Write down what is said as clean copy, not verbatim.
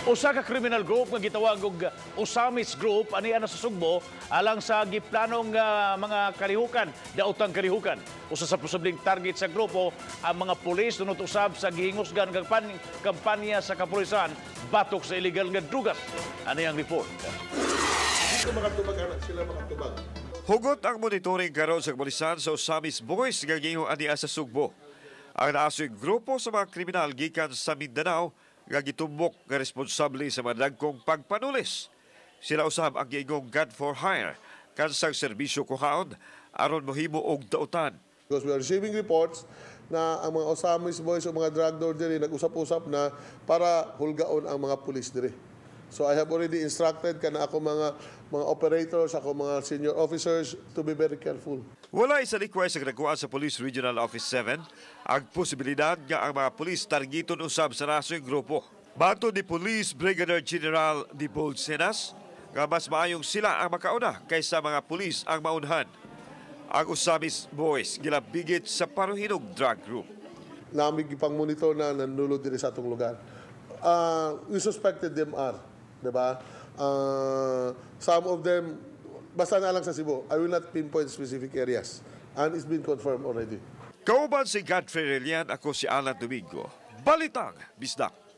Usa ka criminal group nga gitawag og Ozamiz Group ani na sa Sugbo alang sa giplanong mga kalihukan, daotang kalihukan. Usa sa posibleng target sa grupo ang mga pulis tunod usab sa gihingusgan nga kampanya sa kapulisan batok sa illegal nga drugas. Ani ang report. Dito makatubag anak sila makatubag. Hugot ang monitoring karon sa kapulisan sa Ozamiz Boys nga giingon ani sa Sugbo. Ang naasoy grupo sa mga kriminal gikan sa Mindanao nga gitumbok nga responsable sa mga dagkong pagpanulis. Sila usab ang giingong gun for hire kansang serbisyo kuhaon aron mohimo og dautan. Because we are receiving reports na ang mga Ozamiz Boys o mga drug lord diri nag-usap-usap na para hulgaon ang mga pulis diri. So I have already instructed kana ako mga operators, ako mga senior officers to be very careful. Wala isa likway sa kadakuan sa Police Regional Office 7 ang posibilidad nga ang mga pulis targeton usab sa nasoy grupo. Bato ni Police Brigadier General Debold Sinas nga mas maayong sila ang makauna kaysa mga pulis ang maunhan. Ang Ozamiz Boys gilabigit sa Parohinog Drug Group. Nami gipang monitor na nanulod diri sa atong lugar. We suspected them are, 'di ba? Some of them basta na lang sa Cebu. I will not pinpoint specific areas. And it's been confirmed already. Kauban si Godfrey Relian, ako si Alan Domingo. Balitang Bisdak.